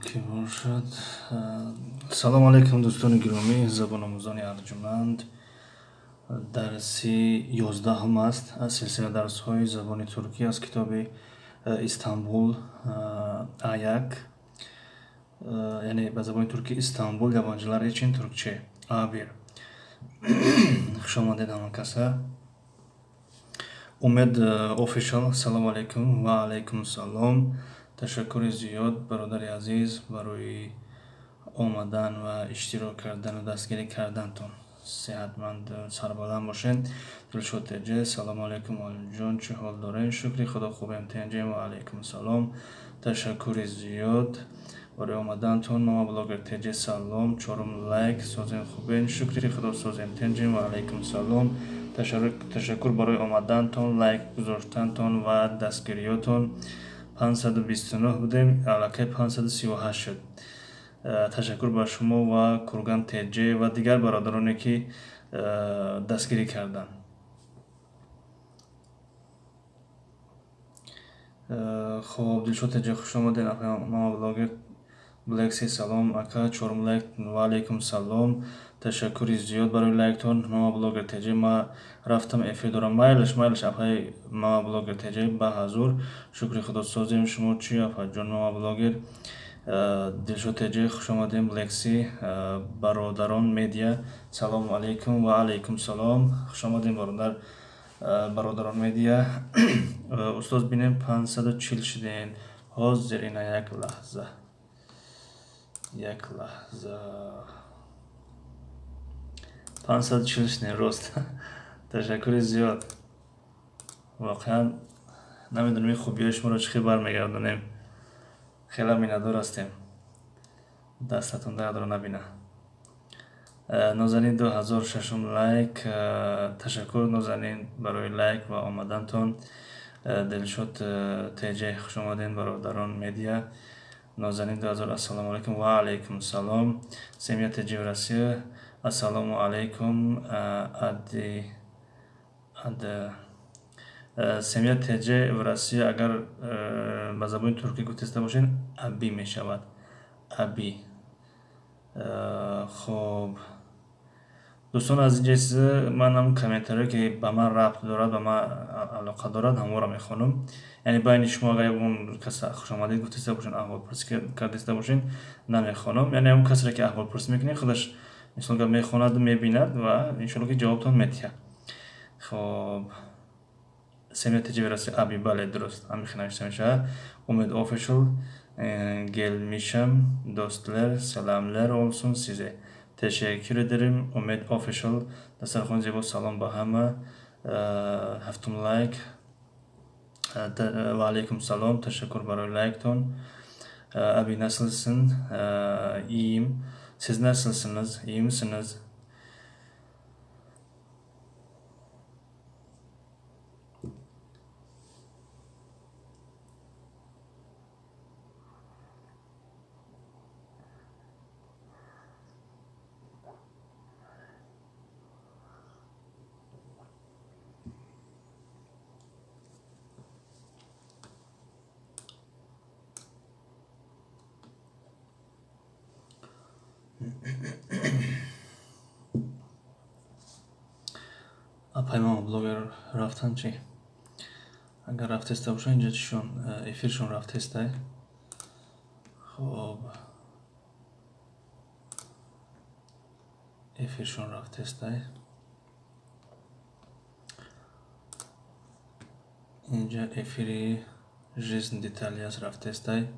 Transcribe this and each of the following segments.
Ки бошад. Салому алайкум, дӯстони гиромӣ, забономӯзони арҷуманд. Дарси 11-ум аст аз силсила дарсҳои забони туркӣ аз китоби Истанбул А1, яъне ба забони туркӣ Истанбул yabancılar için Türkçe А1. Хуш омадед ҳама каса. Умед Official, салому алайкум. Ва алайкум салом. Ташаккури зиёд, бародари азиз, барои омадан ва иштирок кардану дастгирӣ кардантон. Сеҳатманд, сарбаланд бошед. Дилшод Теҷе, салому алайкум, Олимҷон, чӣ ҳол дорем? Шукри Худо, хубем, тенҷем. Ва алайкум салом. Ташаккури зиёд барои омадантон. Мама Блогер Теҷе, салом. Чорум лайк. Созем, хубем? Шукри Худо, созем, тенҷем. Ва алайкум салом. Ташаккур барои омадантон, лайк гузоштантон ва дастгириётон. 529 будем, аллакай 538 шуд. Ташаккур ба шумо ва Курган Теҷе ва дигар бародароне, ки дастгирӣ карданд. Хоб, Дилшод Теҷе, хуш омадед. Мама Блогер Блекси, салом, ака, чорум лайк. Ва алайкум салом. Ташаккури зиёд барои лайктон. Мама Блогер Теҷе, ма рафтам, эфир дорам. Майлаш, майлаш, апаи Мама Блогер Теҷе, ба ҳазур. Шукри Худо, созем, шумо чӣ, апаҷон? Мама Блогер Дилшод Теҷе, хуш омадем. Блекси, Бародарон Медиа, салому алайкум. Ва алайкум салом, хуш омадем, бародар Бародарон Медиа. Устоз, бинем, 540 шудем ҳозир. Ина, як лаҳза, як лаҳза, 540 шудем, рост. Ташаккури зиёд. Воқеан намедонем ин хубиҳои шуморо чӣ хел бармегардонем. Хеле миннатдор ҳастем, дастатон дардро набина. Нозанин 2000, шашум лайк. Ташаккур, Нозанин, барои лайк ва омадантон. Дилшод Теҷе, хуш омадем. Бародарон Медиа, Нозанин 2000, ассалому алайкум. Ва алайкум салом. Семья Теҷе в Россия, ассалому алайкум. Ади ад Семья Теҷе в Россия, агар ба забони туркӣ гуфтеста бошед, аби мешавад, аби. Хоб, дӯстон, аз инҷа ман ҳам комментариое, ки ба ман рабт дорад, ба ман алоқа дорад, ҳамонро мехонам. Яъне байни шумо агар ягон кас хушомадед гуфтеста бошед, аҳволпурсӣ кардеста бошед, намехонам. Яъне ҳамон касре, ки аҳволпурсӣ мекунед, худаш мисол гап мехонаду мебинад ва иншоалло, ки ҷавобтон медиҳад. Хоб, Семья Теҷе в Россия, аби, бале, дуруст, ҳамин хел навишта мешавад. Умед Official, gelmişim dostlar, selamlar olsun size, teşekkür ederim. Умед Official, дастархони зебо, салом ба ҳама. Ҳафтум лайк. Ва алайкум салом, ташаккур барои лайктон. Abi, nasılsın? İyiyim, siz nasılsınız, iyi misiniz? Апай Мама Блогер рафтан чӣ? Агар рафтеста бошанд, инҷа чишон, эфиршон рафтестай. Хоб, эфиршон рафтестай. Инҷа эфири Жизнь Деталияс рафтестай.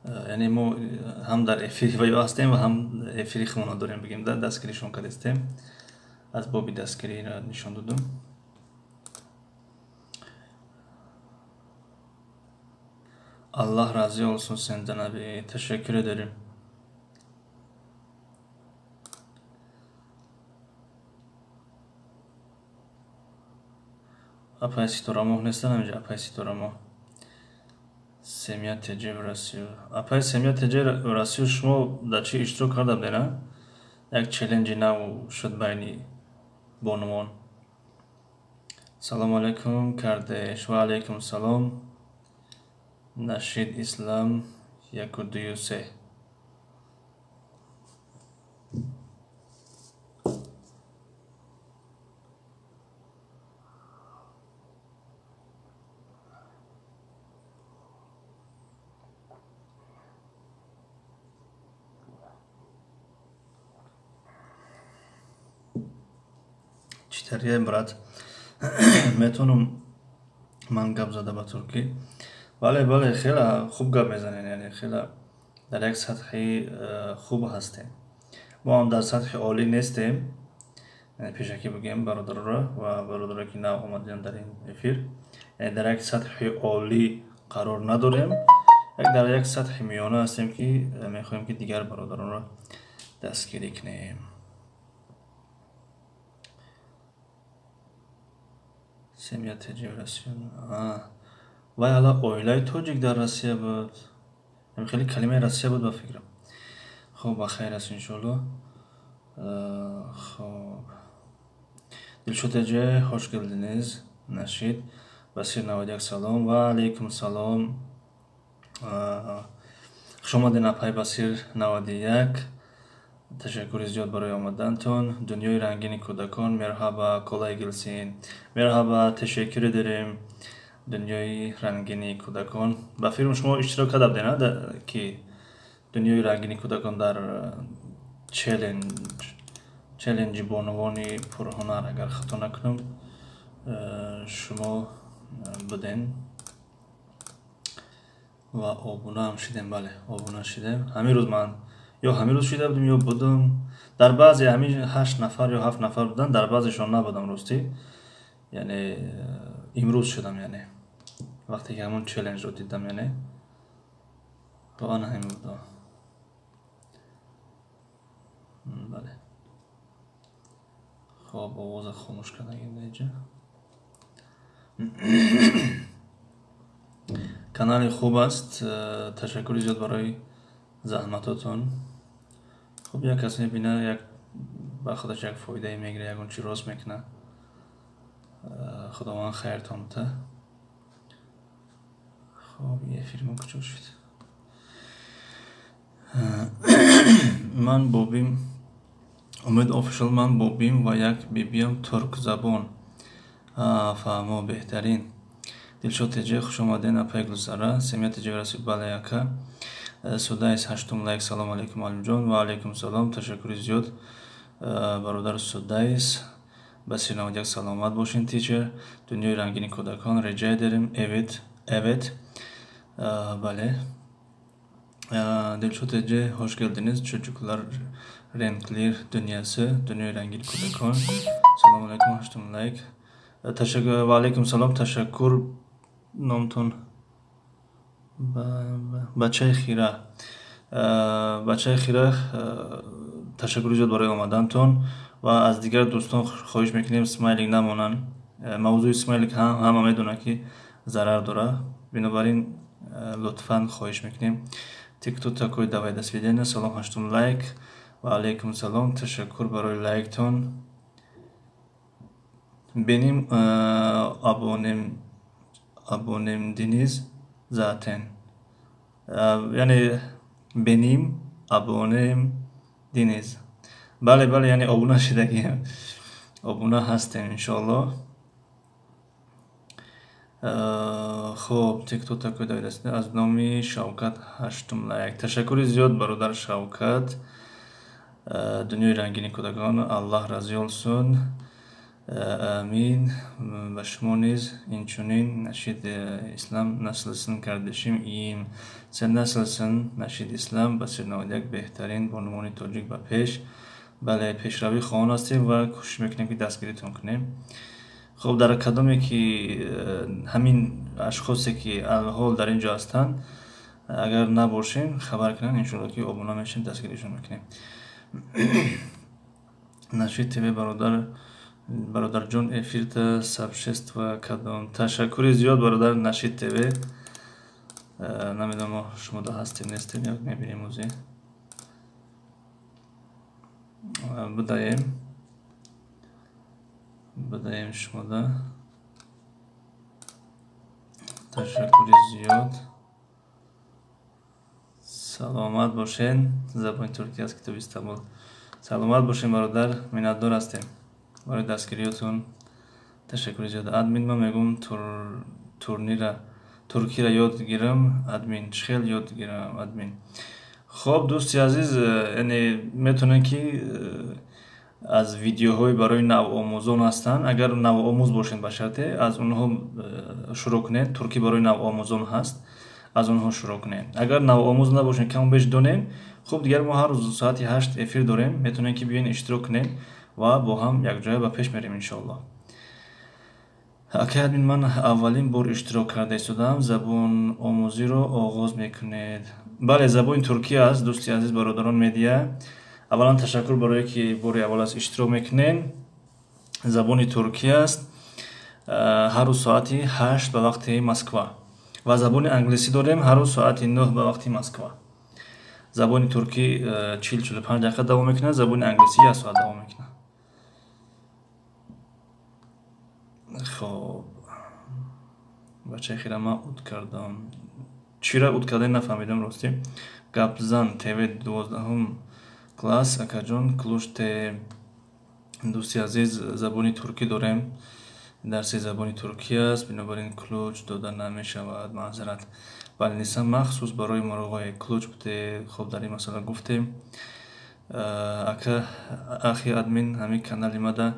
Яъне мо ҳам дар эфири ваё ҳастем ва ҳам эфири худмона дорем, бигем, да, дастгиришон кардестем. Аз боби дастгириро нишон додум. Allah razı olsun senden abi. Teşekkür ederim. Апай Ситорамоҳ нестан ҳаминҷа? Апай Ситорамоҳ, Семья Теҷе в Россию. Апай Семья Теҷе в Россию, шумо дар чӣ иштирок карда будед, а? Як челленҷи нав шуд байни бонувон. Салому алайкум, kardeş. Ва алайкум салом. Нашид Ислам Яку, дую, се. Читария, брат, метавонам ман гап зада ба туркӣ? Бале, бале, хеле хуб гап мезанем, яъне хеле дар як сатҳи хуб ҳастем. Мо ҳам дар сатҳи олӣ нестем, пешакӣ бигӯем бародароро ва бародарое ки нав омадем дар ин эфир, яъне дар як сатҳи олӣ қарор надорем, як дар як сатҳи миёна ҳастем, ки мехоҳем, ки дигар бародаронро дастгирӣ кунем. Семья ТЖ в Россию. Вай ала оилаи тоҷик дар Россия буд. Хеле калимаи Россия буд ба фикрам. Хуб, ба хайр аст, иншоалло. Хуб, Дилшод ТЖ, hoş geldiniz. Нашид Басир 91, салом. Ва алайкум салом, хуш омадед, апай Басир 91. Ташаккури зиёд барои омадантон. Дунёи рангини кӯдакон, merhaba, kolay gelsin. Merhaba, teşekkür ederim. Дунёи рангини кӯдакон, ба фикрам, шумо иштирок карда будед, ки Дунёи рангини кӯдакон дар челленҷи бонувони пурҳунар, агар хато накунам, шумо будем ва обунаам шидем. Бале, обуна шидем ҳамин рӯз. Ман ё ҳамин рӯз шида будем, ё будам дар баъзе ҳамин ҳашт нафар ё ҳафт нафар буданд, дар баъзешон набудам, ростӣ. Яъне имрӯз шудам, яъне вақте ки ҳамон челленҷро дидам, яъне ана ҳамин буда. Бале, хоб, овоза хомӯш кардагим даиҷа. Канали хуб аст, ташаккури зиёд барои заҳматотон. Хуб, як кас мебина, як ба худаш як фоидае мегира, ягон чи рост мекунад. Худованд хайртон бита. Хоб, эфири мо куҷо шуд? Ман бобим, Умед Офишал, ман бобим ва як бибиям туркзабон. Фаҳмо, беҳтарин. Дилшод ТЖ, хуш омадед, апай Гулсара. Семья ТЖ расид, бале, ака. Судайс, ҳаштум лайк. Салом алейкум, Алимҷон. Ва алейкум салом, ташаккури зиёд, бародар Судайс. Басир 91, саломат бошин, teacher. Дунёи рангини кӯдакон, rica ederim. Evet, evet, бале. Дилшод ТЖ, hoş geldiniz. Çocuklar renkli dünyası, дунёи рангини кӯдакон, салому алайкум, ҳаштум лайк. Ва алайкум салом, ташаккур. Номтон Бачаи хира, Бачаи хира, ташаккури зиёд барои омадантон ва аз дигар дӯстон хоҳиш мекунем, смайлик намонанд. Мавзӯи смайлик ҳама медонад, ки зарар дорад, бинобар ин лутфан хоҳиш мекунем. Ты кто такой? Давай, до свидания. Салом, ҳаштум лайк. Ва алайкум салом, ташаккур барои лайктон. Benim abonemdiniz zaten, яъне benim abonemdiniz. Бале, бале, яъне обуна шидагием, обуна ҳастем, иншоалло. Хуб, ты кто такой? Аз номи Шавкат ҳаштум лайк. Ташаккури зиёд, бародар Шавкат. Дунёи рангини кӯдакон, Аллоҳ розӣ olsun. Амин, ба шумо низ инчунин. Нашид Ислам, nasılsın kardeşim? İyiyim, sen nasılsın? Нашид Ислам, Басир 91, беҳтарин бонувони тоҷик, ба пеш. Бале, пешравӣ хоҳон ҳастем ва кӯшиш мекунем, ки дастгиритон кунем. Хуб, дар кадоме ки ҳамин ашхосе ки алҳол дар ин ҷо ҳастанд, агар набошем, хабар кунанд, иншоалло, ки обуна мешем, дастгиришон мекунем. Нашид ТВ, бародар, бародарҷон, эфирта сообщество кардам. Ташаккури зиёд, бародар Нашид ТВ. Намедонам, шумо да ҳастем, нестем, як мебинем, ози будаем, будаем шумода. Ташаккури зиёд. Саломат бошен. Забони туркӣ аз китоби Истанбул. Саломат бошен, бародар, миннатдор ҳастем барои дастгириётон. Ташаккури зиёд. Админ, ман мегӯм, турнира туркиро ёд гирам, админ, чӣ хел ёд гирам, админ? Хоб, дӯсти азиз, яъне метавонед, ки аз видеоҳои барои навомӯзон ҳастанд, агар навомӯз бошед, ба шарте аз онҳо шурӯъ кунед. Туркӣ барои навомӯзон ҳаст, аз онҳо шурӯъ кунед. Агар навомӯз набошед, каму беш донем, хуб, дигар мо ҳар рӯз соати 8 эфир дорем, метавонед, ки биёен, иштирок кунед ва бо ҳам якҷоя ба пеш мерем, иншоаллоҳ. Акай админ, ман аввалин бор иштирок карда истодаам, забономӯзиро оғоз мекунед? Бале, забони туркӣ аст, дӯсти азиз, бародарон медиа. Аввалан ташаккур барое ки бори аввал аст иштирок мекунед. Забони туркӣ аст, ҳар рӯз соати 8 ба вақти Москва, ва забони англисӣ дорем, ҳар рӯз соати 9 ба вақти Москва. Забони туркӣ 40-45 дақиқа давом мекунад, забони англисӣ як соат давом мекунад. Хоб, бачаи хира, ман ут кардам. Чира ут кардем, нафаҳмидам, ростӣ. Гапзан ТВ, 12-ум класс, акаҷон, ключ те. Дӯсти азиз, забони туркӣ дорем, дарси забони туркӣ аст, бинобар ин ключ дода намешавад, маъзарат. Балниса махсус барои муроғои ключ буде. Хоб, дар ин масъала гуфтем. Ака, ахи админ, ҳамин канали мада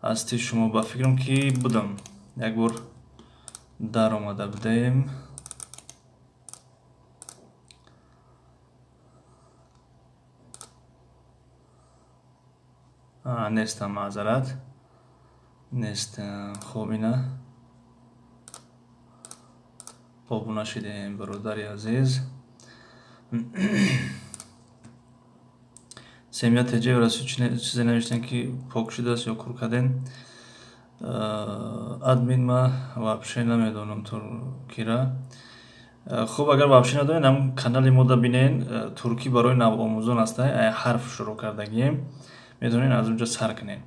ҳасти шумо? Ба фикрам, ки будам, як бор даромада будаем. Нестам, маъзарат, нестам. Хоб, ина обуна шидем, бародари азиз. Семья ТЖ расу чизе навиштем, ки пок шудааст ё кур кардем. Админ, ма вообще намедонам туркира. Хуб, агар вообще надонед, ҳам канали мода бинен, туркӣ барои навомӯзон аста, ҳарф шурӯъ кардагием, метавонед аз онҷо сар кунед.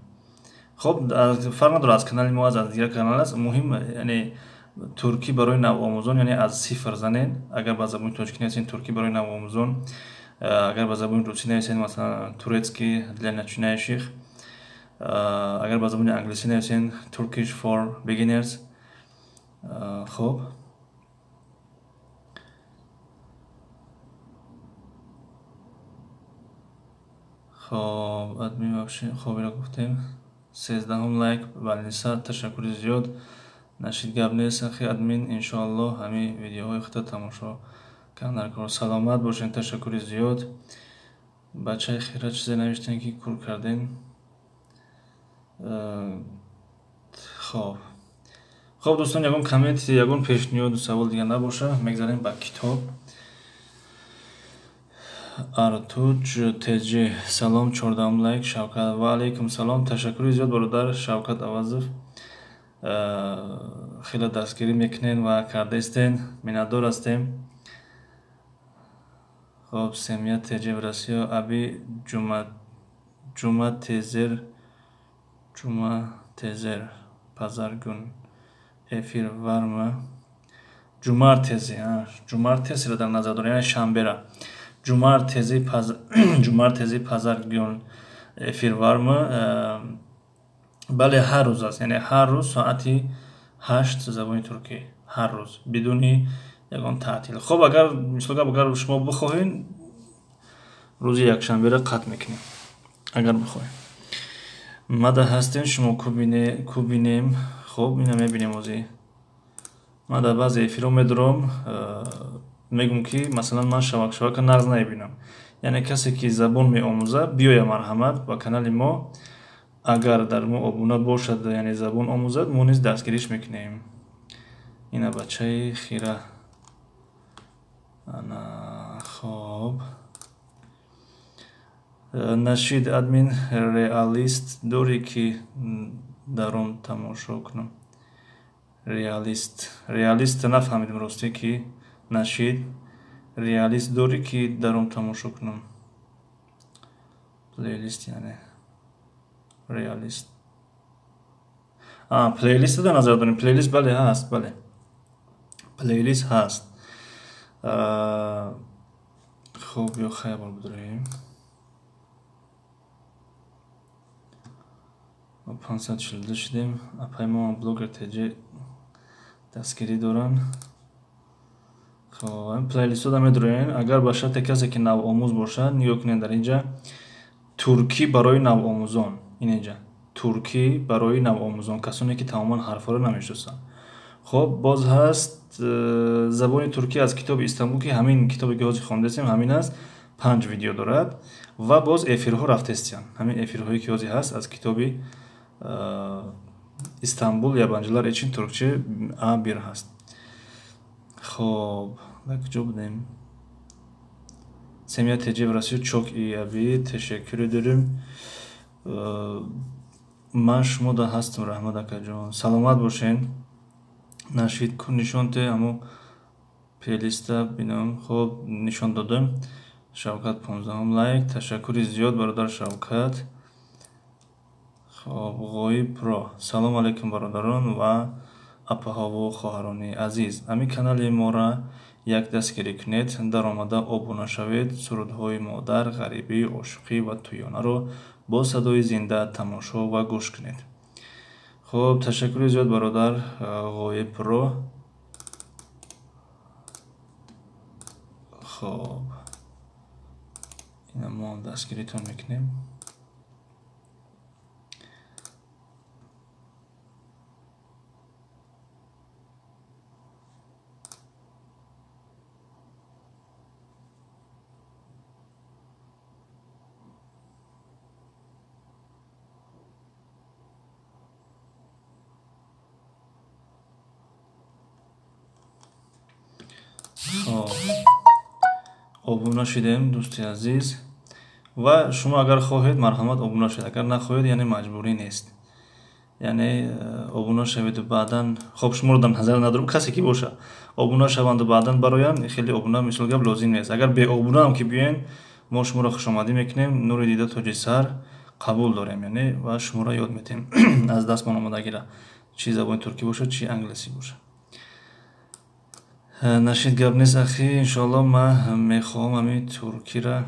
Хоб, фарқ надорад, аз канали мо аст, аз дигар канал аст, муҳим яъне туркӣ барои навомӯзон, яъне аз сифр занед. Агар ба забони тоҷикӣ нависед, туркӣ барои навомӯзон, агар ба забони русӣ нависед, масалан, турецкий для начинающих, агар ба забони англисӣ нависед, Turkish for beginners. Хоб, админ, вообще, хоб, иро гуфтем. 13-ум лайк, балниса, ташаккури зиёд. Нашид, гап нест, ахи админ, иншоаллоҳ ҳамин видеоҳои худро тамошо кардан. Саломат бошед, ташаккури зиёд. Бачаи хира, чизе навиштем, ки кур кардем. Хоб, дӯстон, ягон коммент, ягон пешниҳоду савол дигар набоша, мегзарем ба китоб. Артуҷ ТЖ, салом, 14-ум лайк, Шавкат. Ва алайкум салом, ташаккури зиёд, бародар Шавкат Авазов, хеле дастгирӣ мекунед ва кардаистен, миннатдор ҳастем. Хоб, семья ТЖ в Россия, аби ҷума тезер, ҷума тезер пазаргун эфир варма? Ҷумартези, ҷумартезиро дар назар дорем, яъне шанбера. Ҷумартези пазаргун эфир варма? Бале, ҳар рӯз аст, яъне ҳар рӯз соати 8 забони туркӣ, ҳар рӯз бидуни ягон таътил. Хоб, агар мисол гап, агар шумо бихоҳед, рӯзи якшанбера қатъ мекунем, агар бихоҳем. Мада ҳастем шумо, ку бинем? Хоб, ина мебинем. Озӣ ман дар баъзе эфирҳо медурам, мегӯм, ки масалан ман шавак шавака нағз намебинам, яъне касе ки забон меомӯзад, биёя, марҳамат, ба канали мо, агар дар мо обуна бошад, яъне забон омӯзад, мо низ дастгириш мекунем. Ина бачаи хира, ана. Хоб, нашид, админ, реалист дорӣ, ки даром тамошо кунам? Реалист, реалист нафаҳмидем, ростӣ, ки нашид, реалист дорӣ, ки даром тамошо кунам? Плейлист, яъне реалист, плейлист дар назар дорем. Плейлист, бале, ҳаст, бале, плейлист ҳаст. Хоб, ё хайр бидроем. 542 шудем. Апай мо блогер ТЖ дастгирӣ доранд. Хоб, плейлистҳода медроем. Агар ба шарте касе ки навомӯз бошад, нигоҳ кунед дар инҷа туркӣ барои навомӯзон. Ин инҷа туркӣ барои навомӯзон, касоне ки тамоман ҳарфҳоро намешиносанд. Хоб, боз ҳаст забони туркӣ аз китоби Истанбул, ки ҳамин китобе ки ҳозир хондастем ҳамин аст, 5 видео дорад ва боз эфирҳо рафтестиянд. Ҳамин эфирҳое ки ҳозир ҳаст аз китоби Истанбул Yabancılar için Türkçe A1 ҳаст. Хоб, дар куҷо будем? Семья ТЖ в Россию çok iyi abi. Teşekkür ederim. Ман шумо да ҳастам, раҳмат акаҷон. Саломат бошен. Нашид ку нишон те аммо плейлиста бинам. Хоб, нишон додам. Шавкат 15 лайк. Ташаккури зиёд бародар Шавкат. Хоб, Ғоиб Про. Салом алейкум бародарон ва апаҳову хоҳарони азиз. Ҳамин канали моро як дастгирӣ кунед, даромада обуна шавед, сурудҳои модар, ғарибӣ, ошиқӣ ва тӯёнаро бо садои зинда тамошо ва гӯш кунед. Хоб, ташаккури зиёд бародар Ғоиб Про. Хоб, ина мо дастгиритон мекунем. Обуна шудем дӯсти азиз ва шумо агар хоҳед марҳамат обуна шавед, агар нахоҳед яъне маҷбурӣ нест. Яъне обуна шаведу баъдан, хоб, шуморо дар назар надорам, касе ки боша обуна шаванду баъдан бароянд, хеле обуна мисол гап лозим нест. Агар беобунаам ки биёен, мо шуморо хушомадӣ мекунем, нури дида тоҷи сар қабул дорем, яъне ва шуморо ёд метем аз дастмон омодагира, чи забони туркӣ бошад, чи англисӣ бошад. Нашид гап нест ахи, иншоалло ман мехоҳам ҳамин туркиро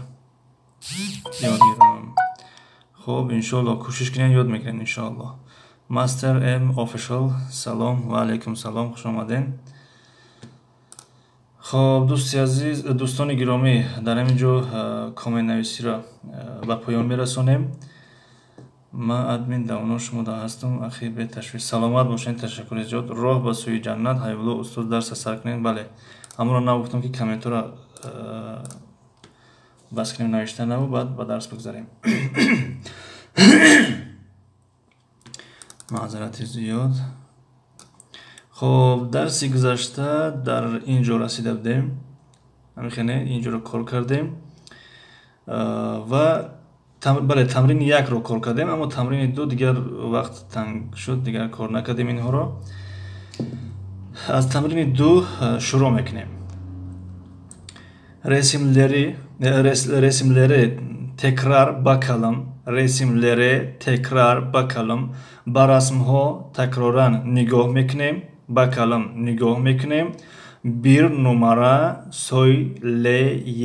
ёд гирам. Хоб, иншоалло кӯшиш кунем, ёд мегирем иншоалло. Master M Official, салом ва алайкум салом, хуш омаден. Хоб, дӯсти азиз, дӯстони гиромӣ, дар ҳамин ҷо комментнависиро ба поён мерасонем. Ман админ давно шумо да ҳастам, ахи беташвиш. Саломат бошед, ташаккури зиёд. Роҳ ба сӯи ҷаннат, Ҳайбулло устоз дарса сар кунед. Бале, ҳамонро нагуфтам ки комментҳоро бас кунем навишта набуд, баъд ба дарс бигзарем. Маъзарати зиёд. Хоб, дарси гузашта дар ин ҷо расида будем. Ҳамин хеле ин ҷоро кор кардем ва бале, тамрини 1-ро кор кардем, аммо тамрини 2 дигар вақт танг шуд, дигар кор накардем инҳоро. Аз тамрини 2 шурӯъ мекунем. Resimleri tekrar bakalım, resimleri tekrar bakalım. Ба расмҳо такроран нигоҳ мекунем, bakalım нигоҳ мекунем. Bir numara söyleyelim,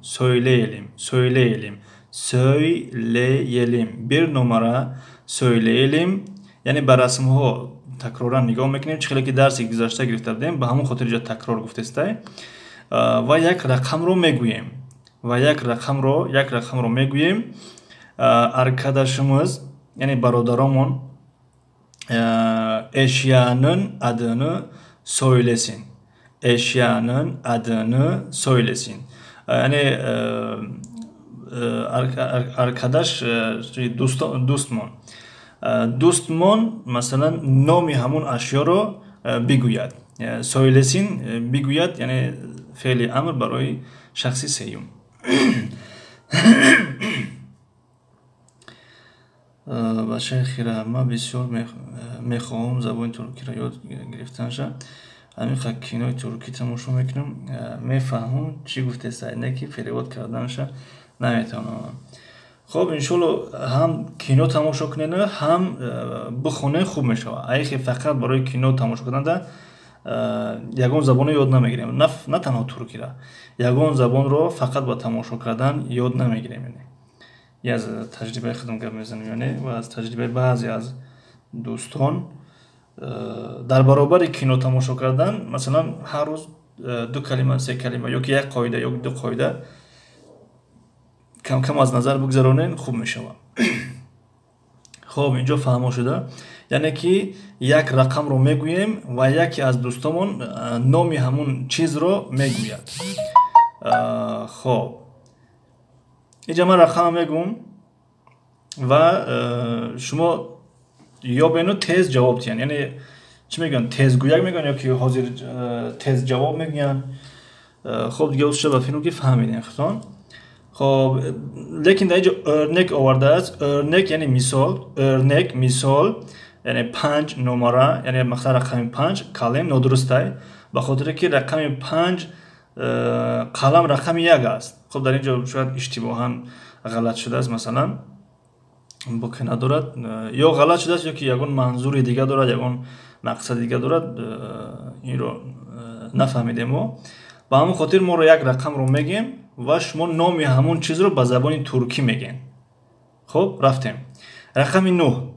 söyleyelim, söyleyelim, söyleyelim. Bir numara söyleyelim. Яъне ба расмҳо такроран нигоҳ мекунем, чӣ хеле ки дарси гузашта гирифта будем, ба ҳамон хотир ҷо такрор гуфтестай. Ва як рақамро мегӯем. Ва як рақамро мегӯем. Arkadaşımız, яъне бародаромон, eşyanın adını söylesin. Eşyanın adını söylesin. Яъне arkadaş, дӯстмон. Дӯстмон масалан номи ҳамон ашёро бигӯяд. Söylesin бигӯяд, яъне феъли амр барои шахси сеюм. Бачаи хира, ман бисёр мехоҳам забони туркиро ёд гирифтанша. Ҳамин қадр кинои туркӣ тамошо мекунам, мефаҳмам чӣ гуфтеста, не ки перевод карданша наметавонам. Хоб, иншоалло ҳам кино тамошо кунед, ҳам бихонед, хуб мешавад. Айхе фақат барои кино тамошо карданда Ягон забонро ёд намегирем, на танҳо туркира, ягон забонро фақат ба тамошо кардан ёд намегирем. Яъне аз таҷрибаи худам гап мезанем, яъне ва аз таҷрибаи баъзе аз дӯстон. Дар баробари кино тамошо кардан, масалан, ҳар рӯз ду калима, се калима ё ки як қоида ё ду қоида кам-кам аз назар бигзаронем, хуб мешавад. Хоб, инҷо фаҳмо шуда, яъне ки як рақамро мегӯем ва яке аз дӯстомон номи ҳамун чизро мегӯяд. Хоб, инҷа ман рақам мегӯм ва шумо ёбену тез ҷавоб диҳанд. Яъне чӣ мегӯянд, тезгӯяк мегӯянд ё ки ҳозир тез ҷавоб мегӯянд. Хоб, дига ӯша ба филм ки фаҳмидем худтон. Хоб, лекин дар инҷо örnek овардааст. Örnek яъне мисол, örnek мисол, яъне 5 номара, яъне мақсад рақами 5 калем нодурустай, ба хотире ки рақами 5 қалам рақами 1 аст. Хоб, дар инҷо шояд иштибоҳан ғалат шудааст, масалан боке надорад, ё ғалат шудааст, ё ки ягон манзури дига дорад, ягон мақсади дига дорад, инро нафаҳмидем мо. Ба ҳамон хотир моро як рақамро мегӯем ва шумо номи ҳамон чизро ба забони туркӣ мегӯед. Хоб, рафтем. Рақами 9.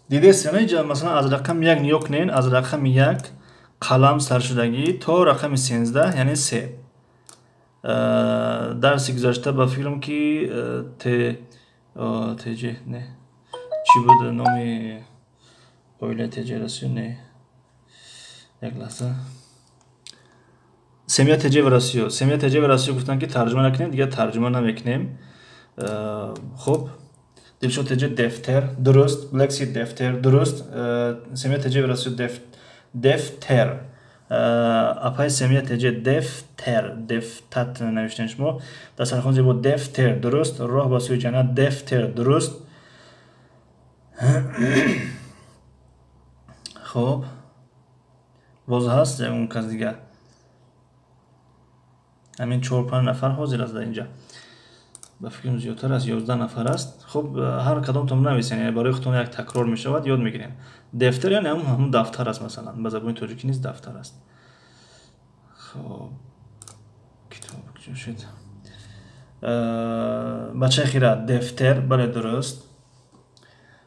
Дидест, инҷа масалан аз рақами 1 нигоҳ кунед, аз рақами 1 қалам саршудагӣ то рақами 13, яъне 3. Дарси гузашта ба фикрам ки ТЖ не, чӣ буд номи оилаи ТЖ Расиё, не, як лаҳза, Семья ТЖ в Россию. Семья ТЖ в Россию гуфтанд ки тарҷума накунем, дигар тарҷума намекунем. Хуб, Дилшод ТЖ defter, дуруст, Black Sea defter, дуруст, Семья ТЖ в Россию defter. Апай Семья ТЖ defter, дефтат навиштем шумо. Дастархон зебо defter, дуруст, роҳ ба сӯи ҷаннат defter, дуруст. Хуб, боз ҳаст ягон кас дигар? Ҳамин 4-5 нафар ҳозир аст дар инҷа. Ба фикрам зиёдтар аст, 11 нафар аст. Хуб, ҳар кадомтон нависен, яъне барои худтон як такрор мешавад, ёд мегирем. Defter яъне ҳамун дафтар аст, масалан, ба забони тоҷикӣ низ дафтар аст. Хуб, китоб куҷо шуд? Бачаи хира, defter, бале, дуруст.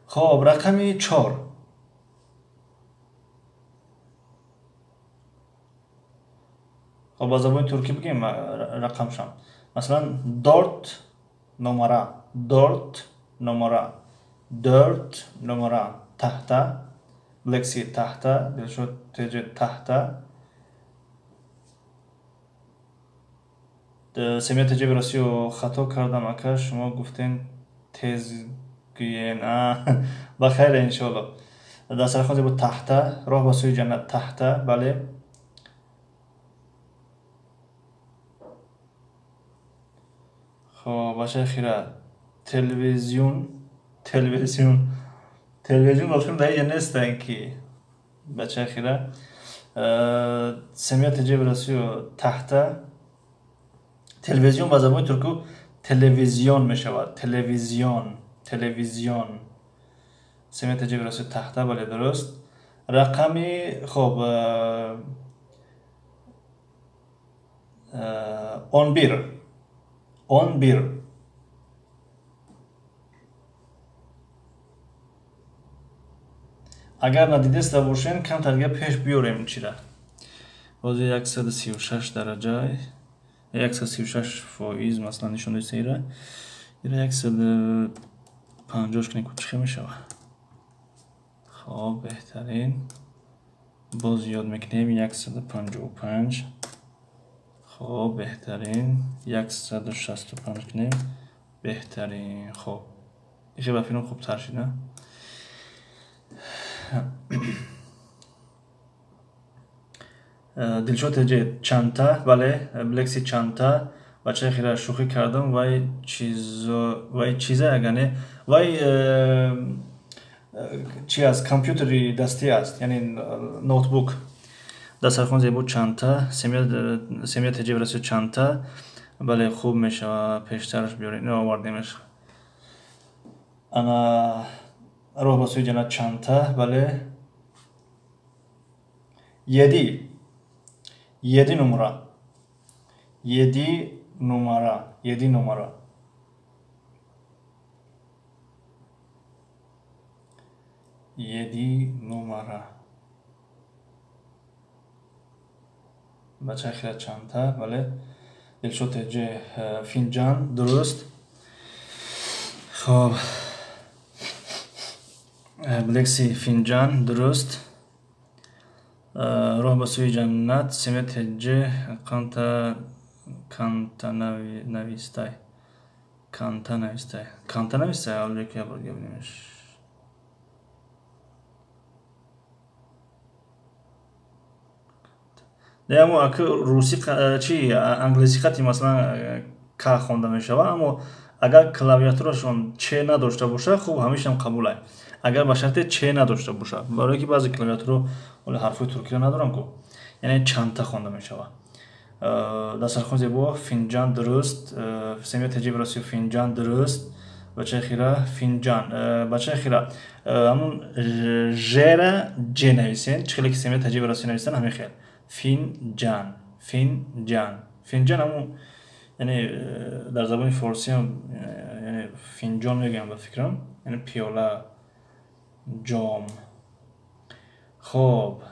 Хоб, рақами 4. Хоб, ба забони туркӣ бигем рақамшам. Масалан, dört numara, dört numara, dört numara, tahta, Black Sea tahta, Dilshod TJ tahta, Семья ТЖ в Россию хато кардам, ака, шумо гуфтен тез гӯен. Ба хайр, иншоалло. Дастархон зебо tahta, роҳ ба сӯи ҷаннат tahta, бале. Хоб, бачаи хира, телевизион, телевизион, телевизион ба филм дар инҷа нестанд ки. Бачаи хира, Семья ТЖ в Россию tahta, телевизион ба забони турку телевизион мешавад, телевизион, телевизион. Семья ТЖ в Россию tahta, бале, дуруст. Рақами, хоб, 11, 11. Агар надидеста бошен, камтар дига пеш биёрем чира. Ҳозир 136 дараҷа, 136%, масалан, нишон доиста ира. Ира 150 кунем, чӣ хел мешавад? Хоб, беҳтарин. Боз ёд мекунем 155. Хоб, беҳтарин. 165 кунем, беҳтарин. Хоб, ихе ба филм хубтар шид, на? Дилшод ТЖ çanta, бале, Black Sea çanta. Бачаи хира, шӯхӣ кардам, вай чизо, вай чиза ягане, вай чи аст, компютери дастӣ аст, яъне ноутбук. Дастархон зебо çanta, Семья ТЖ в Россию çanta, бале, хуб мешавад, пештараш биёрем, ин овардемаш. Ана Роҳ ба сӯи ҷаннат чандта, бале. Yedi. Yedi numara. Yedi numara. Yedi numara. Yedi numara. Бачаи хира чандта, бале. Дилшод ТЖ финҷан, дуруст. Хоб. Блекси финҷан, дуруст. Роҳ ба сӯи ҷаннат, Семия ТЖ канта канта навистай. Канта навистай. Канта навистай, албек я бор габинемш. Не, аммо аки русӣ чи англисӣ хати масалан к хонда мешавад, аммо агар клавиатурашон ч надошта бошад, хуб ҳамешам қабулай. Агар ба шарте ч надошта бошад, барое ки баъзе клавиатуро ҳоло ҳарфҳои туркиро надорам ку, яъне чандта хонда мешавад. Дастархон зебо, финҷан, дуруст. Семия ТЖ Россия финҷан, дуруст. Бачаи хира финҷан. Бачаи хира ҳамун жера ҷ нависен, чӣ хеле ки Семия ТЖ Россия нависен ҳамин хел. Финҷан, финҷан, финҷан ҳамун, яъне дар забони форсиам яъне финҷон мегӯям ба фикрам, яъне пиёла, ҷом. Хоб.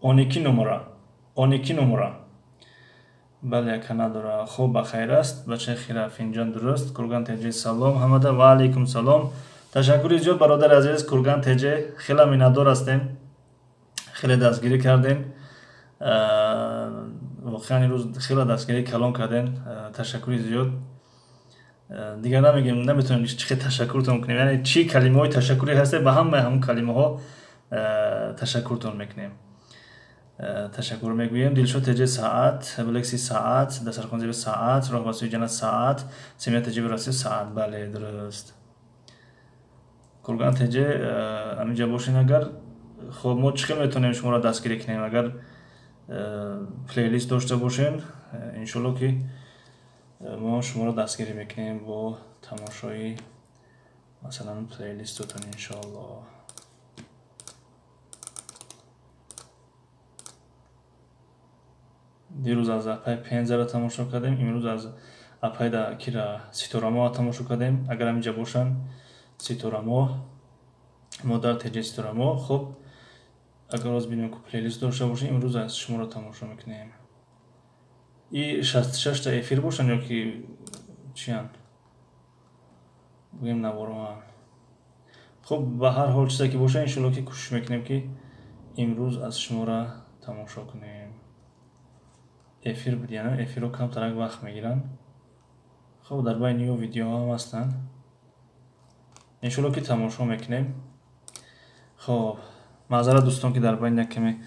12 numara. 12 numara. Бале, яка надора. Хоб, ба хайр аст. Бачаи хира финҷон, дуруст. Курган ТЖ салом ҳамада ва алайкум салом. Ташаккури зиёд, бародари азиз Курган ТЖ, хеле миннатдор ҳастем. Хеле дастгирӣ кардем. Воқеан имрӯз хеле дастгирии калон кардем. Ташаккури зиёд. Дигар намегем, наметавонем чӣ хел ташаккуртон кунем. Яъне чӣ калимаҳои ташаккурӣ ҳасте, ба ҳамаи ҳамон калимаҳо ташаккуртон мекунем. Ташаккур мегӯем. Дилшод ТЖ саат, Блекси саат, дастархон зебо саат, роҳ ба сӯи ҷаннат саат, Семия ТЖ Россия саат, бале, дуруст. Курган ТЖ ҳаминҷа бошен агар, хоб мо чӣ хел метавонем шуморо дастгирӣ кунем? Агар плейлист дошта бошен, иншолло ки мо шуморо дастгирӣ мекунем бо тамошои масалан плейлистотон иншоалло. Дирӯз аз апай Пензаро тамошо кардем, имрӯз аз апай да кира Ситорамо тамошо кардем. Агар ҳаминҷа бошанд Ситорамо, модар ТЖ Ситорамо, хуб агар боз бинем ку плейлист дошта бошем, имрӯз аз шуморо тамошо мекунем. И 66 та эфир бошанд ё ки чиянд? Гӯем навороанд. Хуб, ба ҳар ҳол чизе ки бошад, иншолло ки кӯшиш мекунем ки имрӯз аз шуморо тамошо кунем. Эфир буд, яъне эфирҳо камтарак вақт мегиранд. Хуб, дар байни ё видеоҳо ҳам ҳастанд. Иншолло ки тамошо мекунем. Хуб, маъзарат дӯстон ки дар байни як каме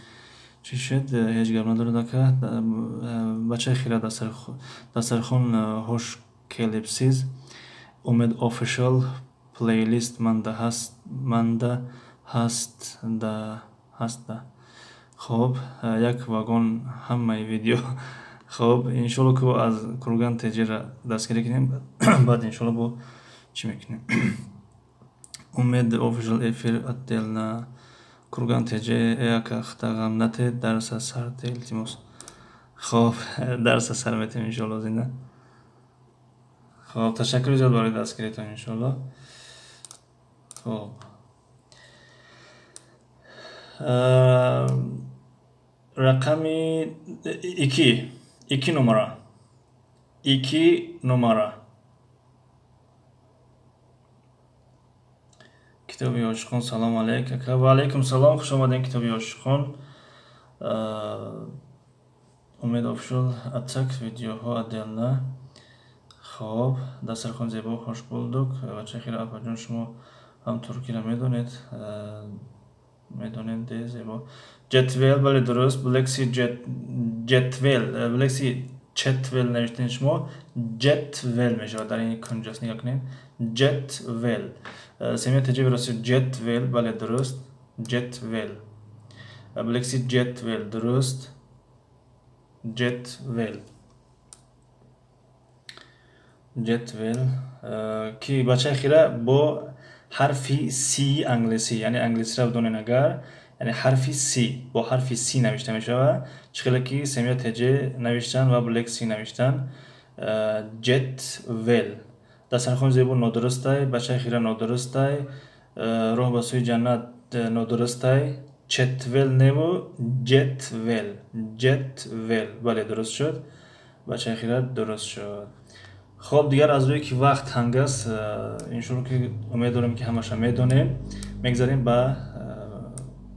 чӣ шуд, ҳеҷ гап надорад ака. Бачаи хира дастархон ҳош келипсиз. Умед Official плейлист манда ҳаст, манда ҳаст да ҳаст да. Хоб, як вагон ҳамаи видео. Хоб, иншолло ки аз Курган ТЖ-ра дастгирӣ кунем, баъд иншолло бо чӣ мекунем. Умед Official эфир отдельно. Курган ТЖ ака хта ғам нате, дарса сар те илтимос. Хоб, дарса сар метем иншолло зинда. Хоб, ташаккури зиёд барои дастгиритон иншолло. Хоб. Рақами 2, 2 numara. 2 numara. Китоби ошиқон, салом алейк ака. Ва алайкум салом, хуш омадем китоби ошиқон. Умед Official атак видеоҳо отдельно. Хоб, дастархон зебо, хуш булдук. Бачаи хира апаҷон, шумо ҳам туркиро медонед? Медонед, де зебо. Ҷетвел, бале дуруст. Блекси ҷетвел, Блекси четвел навиштем шумо. Ҷетвел мешавад, дар ин кунҷаст, нигоҳ кунед. Ҷетвел. Семия ТЖ Россия ҷетвел, бале дуруст. Ҷетвел. Блекси ҷетвел, дуруст. Ҷетвел. Ҷетвел, ки бачаи хира бо ҳарфи си англисӣ, яъне англисиро бидонен агар, яъне ҳарфи си, бо ҳарфи си навишта мешавад. Чӣ хеле ки Семья ТЖ навиштан ва Блек Си навиштан. Ҷетвел. Дастархони зебо нодурустай, бачаи хира нодурустай, роҳ ба сӯи ҷаннат нодурустай. Четвел неву ҷетвел, ҷетвел. Бале, дуруст шуд. Бачаи хира дуруст шуд. Хоб, дигар аз рӯе ки вақт танг аст, иншоалло ки умед дорем, ки ҳамаша медонем, мегзарем ба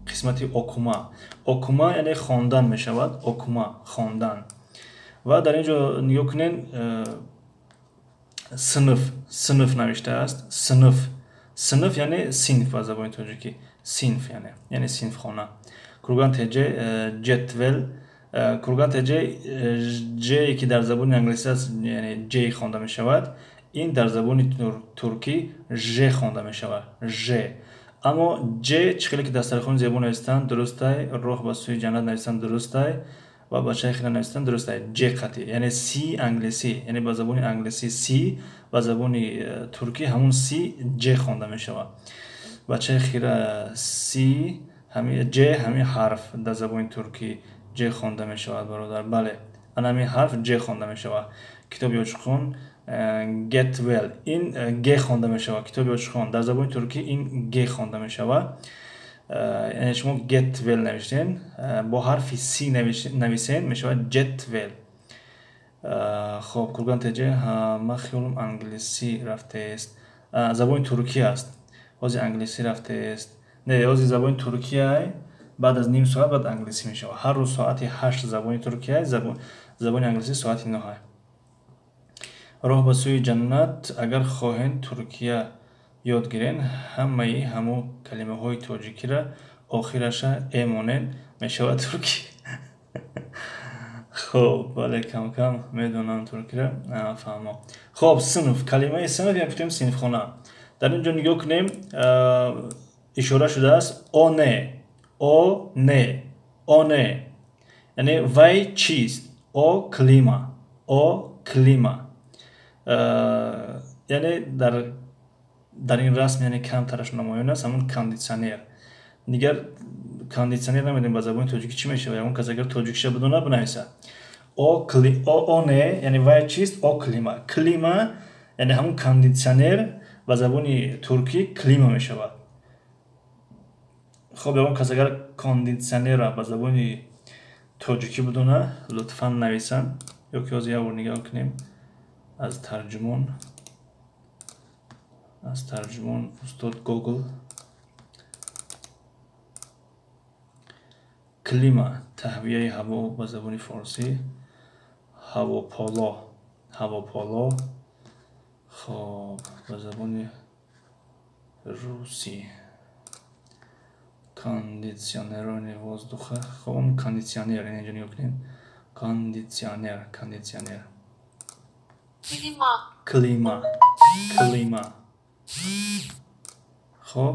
қисмати okuma. Okuma яъне хондан мешавад. Okuma, хондан. Ва дар ин ҷо нигоҳ кунед, синф, синф навиштааст. Синф, синф яъне синф, ба забони тоҷикӣ синф, яъне синфхона. Курган ТЖ, ҷетвел. Курган ТЖ, ҷе ки дар забони англисӣ аст, яъне ҷ хонда мешавад, ин дар забони туркӣ ж хонда мешавад, ж. Аммо ҷ чӣ хеле ки дастархони зебо навистанд, дурустай, роҳ ба сӯи ҷаннат навистанд, дурустай, ва бачаи хира навистанд, дурустай. Ҷ қатӣ, яъне си англисӣ, яъне ба забони англисӣ си, ба забони туркӣ ҳамун си ҷ хонда мешавад. Бачаи хира си ҳами ҷ, ҳамин ҳарф дар забони туркӣ ҷ хонда мешавад, бародар. Бале, ана ҳамин ҳарф ҷ хонда мешавад. Китоби ошиқон, get well, ин г хонда мешавад. Китоби ошиқон дар забони туркӣ ин г хонда мешавад. Яъне шумо get well навиштен, бо ҳарфи си нависен, мешавад ҷетвел. Хоб, Курган ТЖ, ман хиёлам англисӣ рафтест. Забони туркӣ аст, ҳозир англисӣ рафтест. Не, ҳозир забони туркияй, баъд аз ним соат баъд англисӣ мешавад. Ҳар рӯз соати 8 забони туркияй, забони англисӣ соати 9. Роҳ ба сӯи ҷаннат. Агар хоҳен туркия ёд гирен, ҳамаи ҳамун калимаҳои тоҷикиро охираша э монед, мешавад туркӣ. Хоб, бале, кам-кам медонам туркиро, фаҳмо. Хоб, синф, калимаи синф, я гуфтем синфхона. Дар ин ҷо нигоҳ кунем, ишора шудааст: o ne, o ne, o ne, яъне вай чист? O klima, o klima. Яъне дар ин расм, яъне камтараш намоён аст, ҳамун кондитсионер. Дигар кондитсионер намедонем ба забони тоҷикӣ чӣ мешавад. Ягон кас агар тоҷикиша бидонад, бинависад. O ne, яъне вай чист? O klima. Klima яъне ҳамун кондитсионер, ба забони туркӣ klima мешавад. Хоб, ягон кас агар кондитсионерро ба забони тоҷикӣ бидонад, лутфан нависанд, ё ки ҳозир як бор нигоҳ кунем аз тарҷумон, аз тарҷумон устод Гугл. Klima, таҳвияи ҳаво, ба забони форсӣ ҳавополо, ҳавополо. Хоб, ба забони русӣ кондиционирование воздуха. Хоб, он кондитсионер, инҷо нигоҳ кунем, кондитсионер, кондитсионер. Klima. Klima, klima. Хоб,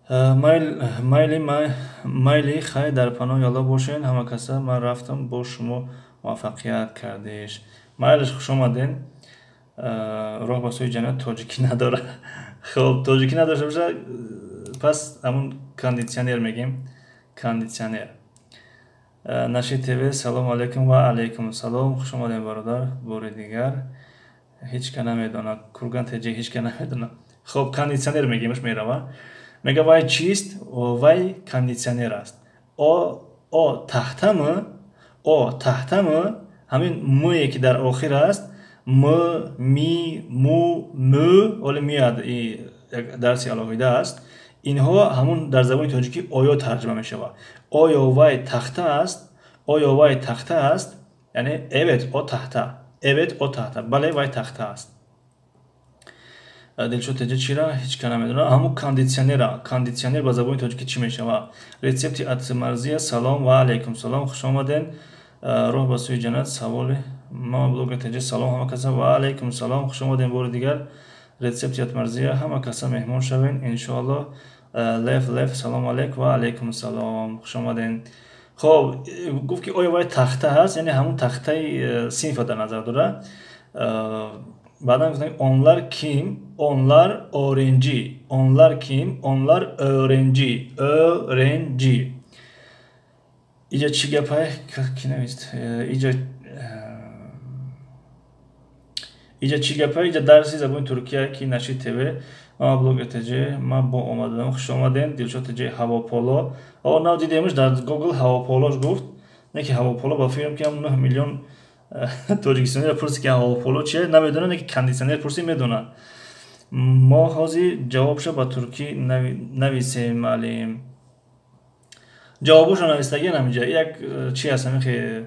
майли, майли, хайр, дар паноҳи Аллоҳ бошен ҳама каса, ман рафтам, бо шумо муваффақият кардеш. Майлиш, хуш омаден. Роҳ ба сӯи ҷаннат тоҷикӣ надорад. Хоб, тоҷикӣ надошта бошад, пас ҳамун кондитсионер мегем, кондитсионер. Наши ТВ, салому алайкум. Ва алайкум салом, хуш омадем, бародар, бори дигар. Ҳеҷ ка намедонад, Курган ТЖ, ҳеҷ ка намедонад. Хоб, кондитсионер мегемаш, мерава. Мега вай чист? Вай кондитсионер аст. O taxta mı? O taxta mı? Ҳамин мӯе ки дар охир аст, м, ми, му, мӯ, оле меяд, як дарси алоҳида аст. Инҳо ҳамун дар забони тоҷикӣ оё тарҷума мешавад. Оё вай тахта аст? Оё вай тахта аст? Яъне evet, o tahta, evet, o tahta, бале, вай тахта аст. Дилшод ТЖ, чира ҳеҷ ка намедонад? Ҳамун кондитсионера. Кондитсионер ба забони тоҷикӣ чӣ мешавад? Рецепти от Марзия, салом. Ва алайкум салом, хуш омаден. Роҳ ба сӯи ҷаннат, саволи мама блогер ТЖ, салом ҳама каса. Ва алайкум салом, хуш омадем бори дигар. Рецепти от Марзия, ҳама каса меҳмон шавен, иншоалло. Лев, Лев, салом алейк. Ва алайкум салом, хуш омаден. Хоб, гуфт ки оё вай тахта ҳаст, яъне ҳамун тахтаи синфа дар назар дорад. Баъдан гуфтем: onlar kim? Onlar öğrenci. Onlar kim? Onlar öğrenci. Öğrenci. Иҷа чӣ гапай? Ки навист? Иҷа чӣ гапай? Иҷа дарси забони туркия ки Нашид ТВ. Мама блогер ТЖ, ман бо омаданам, хуш омадем. Дилшод ТЖ, ҳавополо. О, нав дидемш дар Гугл, ҳавополош гуфт. Не ки ҳавополо, ба фикрам, ки ҳам 9 миллион тоҷикистониро пурси, ки ҳавополо чие, намедонад, не ки кондитсионер пурсӣ, медонад. Мо ҳозир ҷавобша ба туркӣ нависем, маълим. Ҷавобошо навистагиан ҳаминҷа. Як чи аст, ҳамин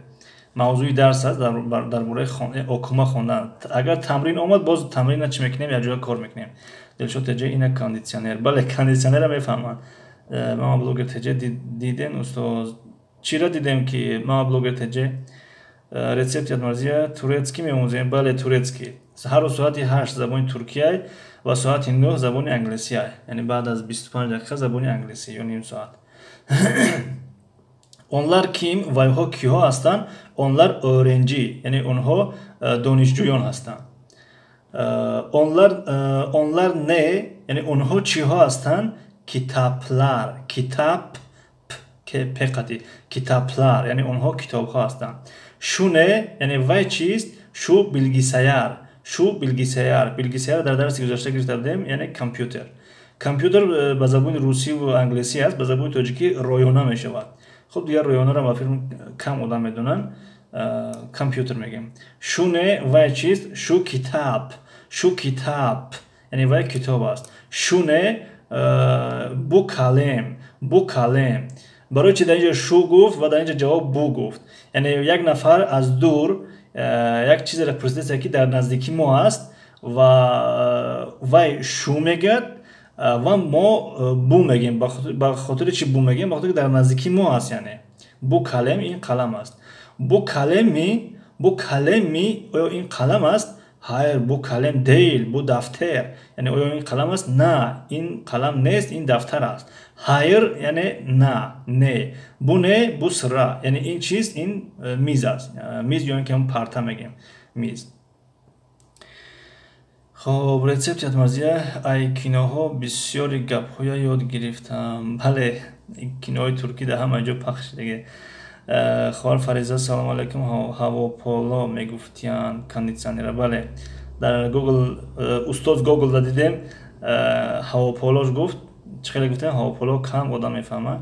мавзӯи дарс аст дар бораи окума, хондан. Агар тамрин омад, боз тамрина чӣ мекунем, якҷоя кор мекунем. Дилшод ТЖ, ина кондитсионер. Бале, кондитсионера мефаҳманд. Мама блогер ТЖ, диден, устоз? Чиро дидем ки, мама блогер ТЖ? Рецепти Адмарзия, турецкий меомӯзем. Бале, турецкий. Ҳар рӯз соати 8 забони туркияй ва соати 9 забони англисияй, яъне баъд аз 25 дақиқа забони англисӣ ё ним соат. Onlar kim? Вайҳо киҳо ҳастанд? Onlar öğrenci, яъне онҳо донишҷӯён ҳастанд. Onlar ne, яъне онҳо чиҳо ҳастанд? Kitaplar. Kitap, пеқати, kitaplar, яъне онҳо китобҳо ҳастанд. Şu ne, яъне вай чист? Şu bilgisayar. Şu bilgisayar. Bilgisayar дар дарси гузашта гирифта будем, яъне компютер. Компютер ба забони русиву англисӣ аст, ба забони тоҷикӣ роёна мешавад. Хуб, дигар роёнаро, ба фикрам, кам одам медонанд. Компютер мегӯем. Şu ne, вай чист? Şu kitap. Şu kitap, яъне вай китоб аст. Şu ne? Bu kalem. Bu kalem. Барои чи дар инҷо şu гуфт ва дар инҷо ҷавоб bu гуфт? Яъне як нафар аз дур як чизеро пурсидааст, ки дар наздикӣ мо аст, ва вай şu мегӯяд ва мо bu мегӯем. Ба хотири чи bu мегӯем? Ба хотире ки дар наздикӣ мо аст. Яъне bu kalem, ин қалам аст. Bu kalem mi? Bu kalem mi? Оё ин қалам аст? Hayır, bu kalem değil, bu defter. Яъне оё ин қалам аст? На, ин қалам нест, ин дафтар аст. Hayır, яъне на, не. Bu ne? Bu sıra. Яъне ин чист? Ин миз аст, миз ё ин ки ҳам парта мегӯем, миз. Хоб, рецепти Атмарзия. Ай киноҳо бисёри гапҳоя ёд гирифтам. Бале, киноҳои туркӣ дар ҳама ҷо пахш шудаги. Хоҳар Фариза, салому алайкум. Ҳавополо мегуфтиянд кондитсионера. Бале, дар Гугл, устоз Гуглда дидем, ҳавополош гуфт. Чӣ хеле гуфтем, ҳавополо кам одам мефаҳмад.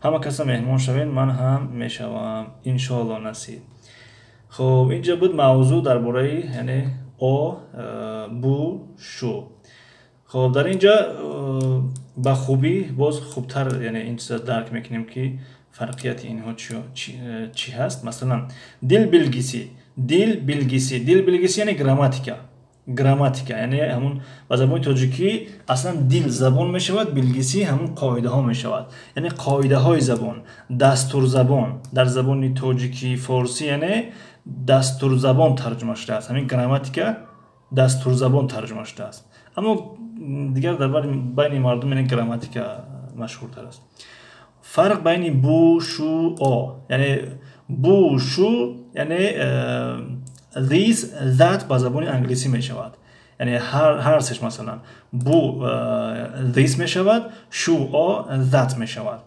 Ҳама каса меҳмон шавед, ман ҳам мешавам, иншоалло, насиб. Хуб, инҷа буд мавзӯъ дар бораи, яъне, o, bu, şu. Хуб, дар инҷа ба хубӣ, боз хубтар, яъне ин чиза дарк мекунем, ки фарқияти инҳо чӣ ҳаст. Масалан, dil bilgisi. Dil bilgisi. Dil bilgisi, яъне грамматика. Грамматика, яъне ҳамун ба забони тоҷикӣ аслан dil забон мешавад, bilgisi ҳамун қоидаҳо мешавад, яъне қоидаҳои забон, дастурзабон. Дар забони тоҷикӣ, форсӣ, яъне дастурзабон тарҷума шудааст. Ҳамин грамматика дастурзабон тарҷума шудааст, аммо дигар дар байни мардум, яъне, грамматика машҳуртар аст. Фарқ байни bu, şu, o. Яъне bu, şu, яъне this, that ба забони англисӣ мешавад. Яъне ҳар сеш, масалан, bu this мешавад, şu, o that мешавад.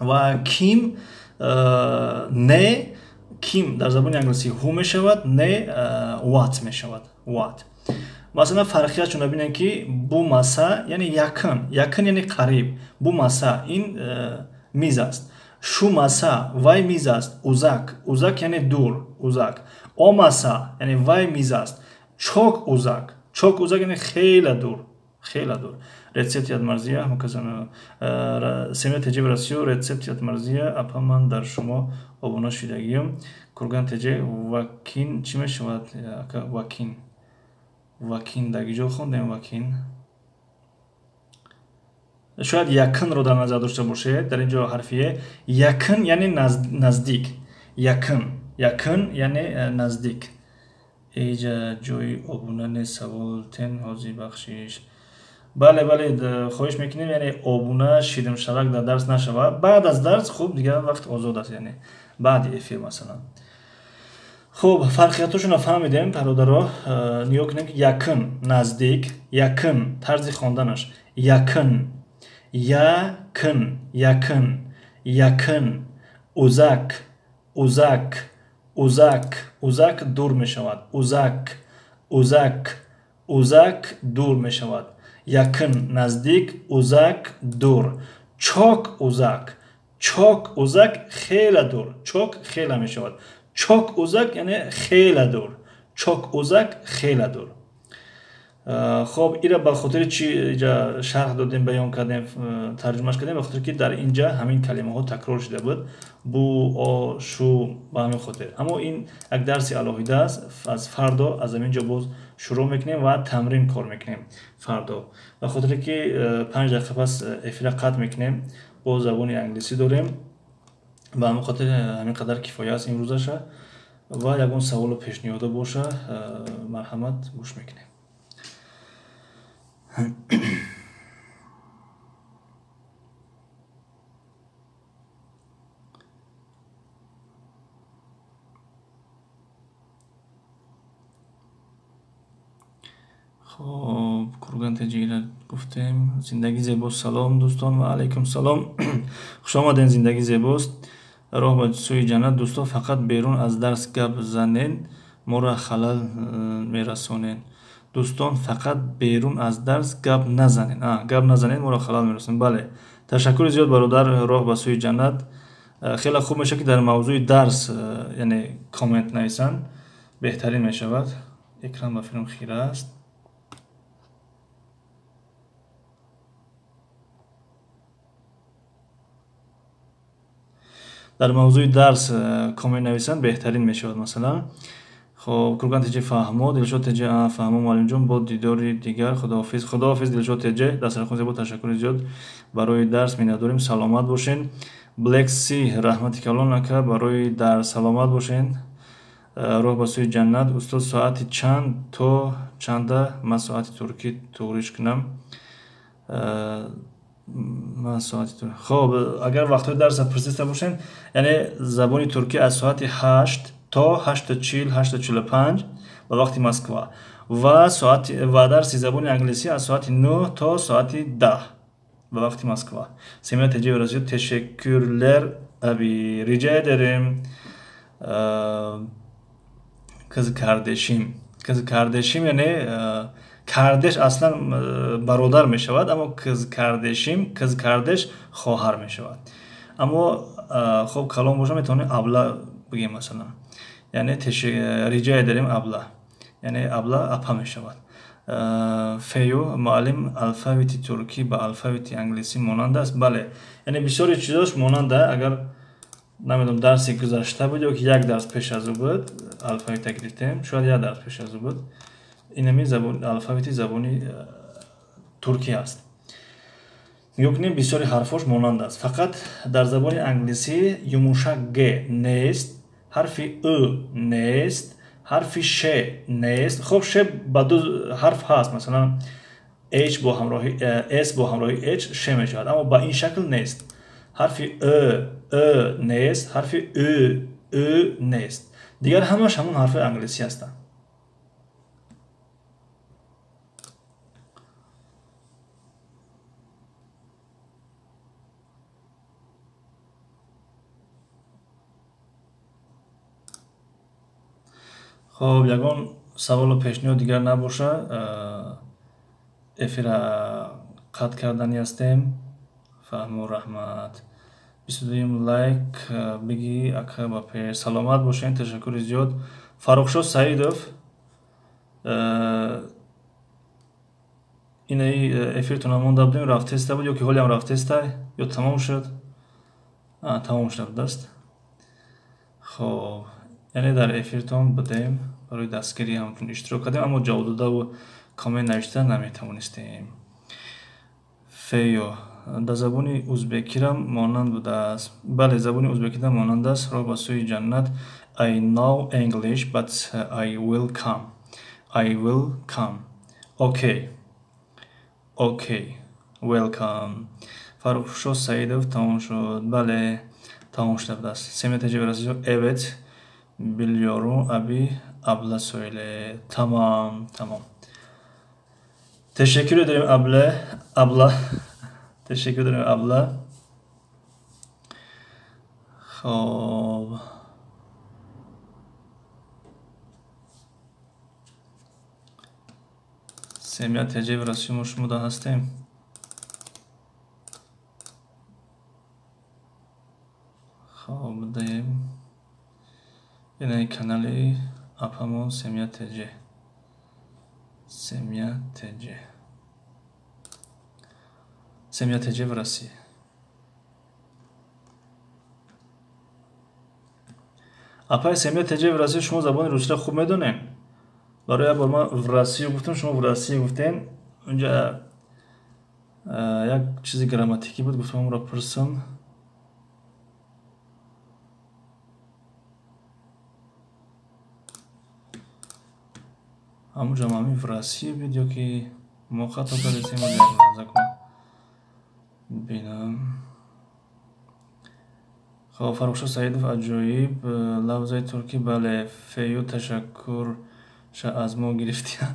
Ва kim, ne. Kim дар забони англисӣ who мешавад, ne what мешавад, what. Масалан, фарқиятшон бинем, ки bu masa, яъне yaqin. Yaqin, яъне қариб. Bu masa, ин миз аст. Şu masa, вай миз аст, uzak. Uzak, яъне дур, uzak. O masa, яъне вай миз аст, çok uzak. Çok uzak, яъне хеле дур, хеле дур. Рецепти Адмарзия, Семия ТЖ, Россию. Рецепти Адмарзия, апа, ман дар шумо обуна шудагиам. Курган ТЖ, вакин чӣ мешавад, ака? Вакин, вакин дар ҷо хондем. Вакин шояд yaqin-ро дар назар дошта бошед. Дар ин ҷо ҳарфи е. Yaqin, яъне наздик. Yaqin, yaqin, яъне наздик. Эҷа ҷои обуна нест, савол тен ҳозир, бахшиш. Бале, бале, хоҳиш мекунем, яъне обуна шидим шавак дар дарс нашавад. Баъд аз дарс, хуб, дигар вақт озод аст, яъне баъди эфир, масалан. Хуб, фарқиятошонро фаҳмидем, бародаро. Нигоҳ кунем ки якын наздик, якын тарзи хонданаш якын, якын, якын, якын, узак, узак, узак, узак дур мешавад, узак, узак, узак дур мешавад. Якын наздик, узак дур. Чок узак, чок узак хеле дур, чок хеле мешавад. Чок узак яъне хеле дур, чок узак хеле дур. Хоб, ира ба хотири чи инҷа шарҳ додем, баён кардем, тарҷумаш кардем, ба хотире ки дар инҷа ҳамин калимаҳо такрор шуда буд, бу, о, шу, ба ҳамин хотир. Аммо ин як дарси алоҳида аст, аз фардо аз ҳамин ҷо боз шурӯъ мекунем ва тамрин кор мекунем фардо. Ба хотире ки 5 дақиқа пас эфира қатъ мекунем, боз забони англисӣ дорем, ба ҳамин хотир ҳамин қадар кифоя аст имрӯзаша. Ва ягон саволу пешниҳода боша, марҳамат, гӯш мекунем. Хоб, Курган Теҷира гуфтем. Зиндагӣ зебост. Салом, дӯстон, ва алайкум салом. Хуш омадем, зиндагӣ зебост. Роҳ ба сӯи ҷаннат. Дӯстон, фақат берун аз дарс гап занен, моро халал мерасонен. Дӯстон, фақат берун аз дарс гап назанен. Гап назанен, моро халал мерасонен. Бале. Ташаккури зиёд, бародар, роҳ ба сӯи ҷаннат. Хеле хуб мешавад, ки дар мавзӯи дарс, яъне коммент нависанд, беҳтарин мешавад. Экран ба филм хира аст. Дар мавзӯи дарс коммент нависанд, беҳтарин мешавад, масалан. Хоб, Курган Теҷе фаҳмо, Дилшод Теҷе, фаҳмо, муаллимҷон, бо дидори дигар, худоҳофиз. Худоҳофиз, Дилшод Теҷе, дастархон зебо, ташаккури зиёд барои дарс, миннатдорем, саломат бошен. Black Sea, раҳмати калон ака барои дарс, саломат бошен. Роҳ ба сӯи ҷаннат. Устод, соати чанд то чанда ман соати туркӣ туғриш кунам? Ман соати тур-, хоб, агар вақтҳои дарсро пурсида бошем, яъне забони туркӣ аз соати 8 то 8:40, 8:45 ба вақти Москва ва соати ва дарси забони англисӣ аз соати 9 то соати 10 ба вақти Москва. Семина Теҷе Россия, тешеккурлер аби, rica ederim. Кыз кардешим, кыз кардешим, яъне кардеш аслан бародар мешавад, аммо кыз кардешим, кыз кардеш хоҳар мешавад. Аммо хоб, калом боша метавонем абла бигем, масалан. Яъне rica ederim абла, яъне абла апа мешавад. Фею, муаллим, алфавити туркӣ ба алфавити англисӣ монанд аст? Бале, яъне бисёри чизош монанда. Агар намедонам дарси гузашта буд ё ки як дарс пеш аз ӯ буд, алфавита гирифтем, шояд як дарс пеш аз ӯ буд. Инами алфавити забони туркӣ аст. Нигоҳ кунем, бисёри ҳарфош монанд аст. Фақат дар забони англисӣ юмушак г нест, ҳарфи ӯ нест, ҳарфи ш нест. Хоб, ш ба ду ҳарф ҳаст, масалан h бо ҳамроҳи s бо ҳамроҳи h ш мешавад, аммо ба ин шакл нест. Ҳарфи ӯ, ӯ нест, ҳарфи ӯ, ӯ нест. Дигар ҳамаш ҳамон ҳарфҳои англисӣ ҳастанд. Хоб, ягон саволу пешниҳод дигар набоша, эфира қатъ кардани ҳастем. Фаҳму раҳмат. 22-юм лайк биги ака ба пеш. Саломат бошед, ташаккури зиёд. Фаррухшо Саидов, инаи эфиртон монда будем, рафтеста буд ё ки ҳолиам рафтеста ё тамом шуд? Тамом шуда будааст. Хоб, яъне дар эфиртон будем, барои дастгирӣ ҳамчун иштирок кардем, аммо ҷавоб додаву коммент навишта наметавонистем. Феё, дар забони узбекирам монанд будааст. Бале, забони узбекида монанд аст. Роҳ ба сӯи ҷаннат. I know English, but I will come. I will come. Okay. Okay. Welcome. Фаррухшо Саидов, тамом шуд. Бале, тамом шуда будааст. Семия Теҷе Расиё, evet. Biliyorum abi, abla söyle. Tamam, tamam. Teşekkür ederim abla. Abla. Teşekkür ederim abla. Хоб. Семья ТЖ в Россию мо шумо да ҳастем. Хоб, даем. Инаи канали апамо Семья ТЖ. Семья ТЖ. Семья ТЖ в России. Апаи Семья ТЖ в России, шумо забони русиро хуб медонед? Барои як бор ман в Россию гуфтам, шумо в России гуфтен. Унҷа як чизи грамматикӣ буд, гуфтам онро пурсам. Ҳамунҷо ҳамин в России буд ё ки мо хато кардем, як лаҳза кун бинам. Хоб, Фаррухшо Саидов, аҷоиб лафзаи туркӣ, бале, фею ташаккур ша аз мо гирифтӣ.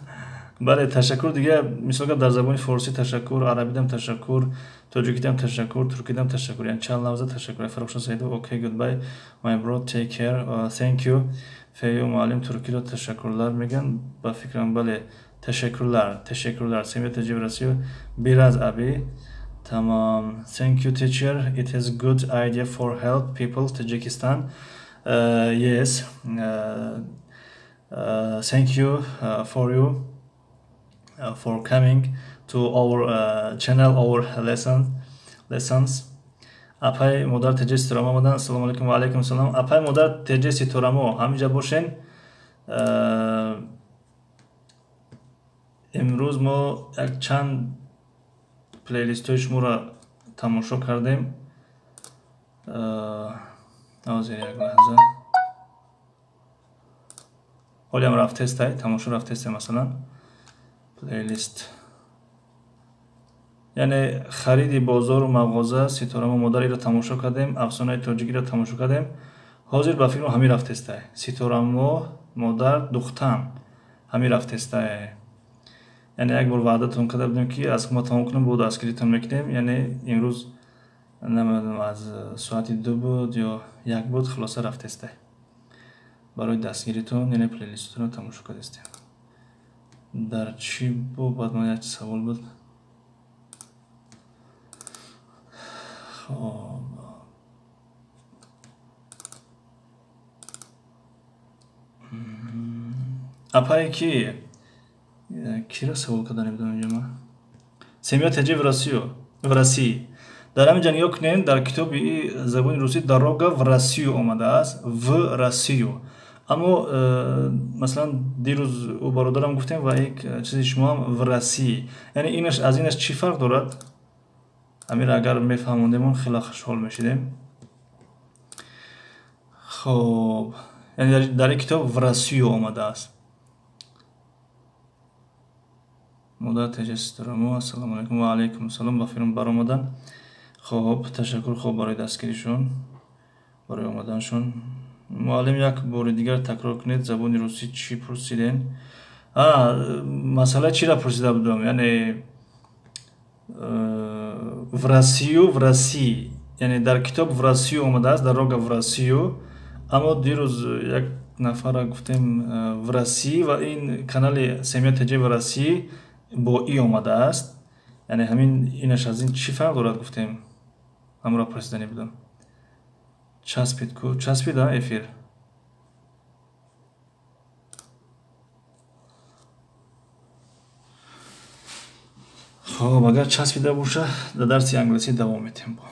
Бале, ташаккур дига, мисол гап, дар забони форсӣ ташаккур, арабидам ташаккур, тоҷикидам ташаккур, туркидам ташаккур, яъне чанд лафза ташаккур. Фаррухшо Саидов, okay, goodbye my bro, take care, thank you. Фею муаллим туркиро ташаккурлар мегӯянд, ба фикрам, бале, ташаккурлар, ташаккурлар. Семья ТЖ в Россию, biraz abi. Tamam. Thank you, teacher. It is good idea for help people Tajikistan. Yes. Thank you for you for coming to our channel, our lessons. Апай модар ТЖ Ситорамо омадан. Ассалому алайкум ва алайкум салом. Апай модар ТЖ Ситорамо, ҳаминҷа бошен. Имрӯз мо як чанд плейлистҳои шуморо тамошо кардем. Ҳозир як лаҳза. Ҳолиам рафтестай, тамошо рафтестай, масалан, плейлист. Яъне хариди бозору мағоза, Ситорамо модар, иро тамошо кардем, афсонаи тоҷикиро тамошо кардем. Ҳозир ба фикрам ҳамин рафтестай. Ситорамо модар духтан ҳамин рафтестай. Яъне як бор ваъдатон карда будем, ки аз мо тамом кунем, бо дастгиритон мекунем. Яъне имрӯз намедонам, аз соати 2 буд ё 1 буд, хулоса рафтестай. Барои дастгиритон, яъне плейлистатонро тамошо кардастем. Дар чӣ бо баъд ман як савол буд. Хоб. Апае ки киро савол карда намедонам инҷа ман. Семья ТЖ в Россию, в России. Дар ҳамин ҷа нигоҳ кунед, дар китоби забони русӣ дорога в Россию омадааст, в Россию. Аммо масалан дирӯз ӯ бародарам гуфтем ва як чизи шумоам в России. Яъне инаш аз инаш чӣ фарқ дорад? Ҳаминро агар мефаҳмондем, хеле хушҳол мешидем. Хоб, яъне дар ин китоб в Россию омадааст. Модар ТЖ Ситорамо, ассалому алайкум ва алайкум салом, ба фирм баромадан. Хоб, ташаккур, хоб, барои дастгиришон, барои омаданшон. Муаллим, як бори дигар такрор кунед, забони русӣ чӣ пурсиден? Масъала чиро пурсида будам? Яъне в Россию, в России. Яъне дар китоб в Россию омадааст, дорога в Россию. Аммо дирӯз як нафарра гуфтем в России ва ин канали Семья ТЖ в России бо и омадааст. Яъне ҳамин инаш аз ин чӣ фарқ дорад, гуфтем. Ҳамонро пурсиданӣ будам. Часпид ку? Часпид, а, эфир? Хоб, агар часпида боша, дар дарси англисӣ давом метем бо.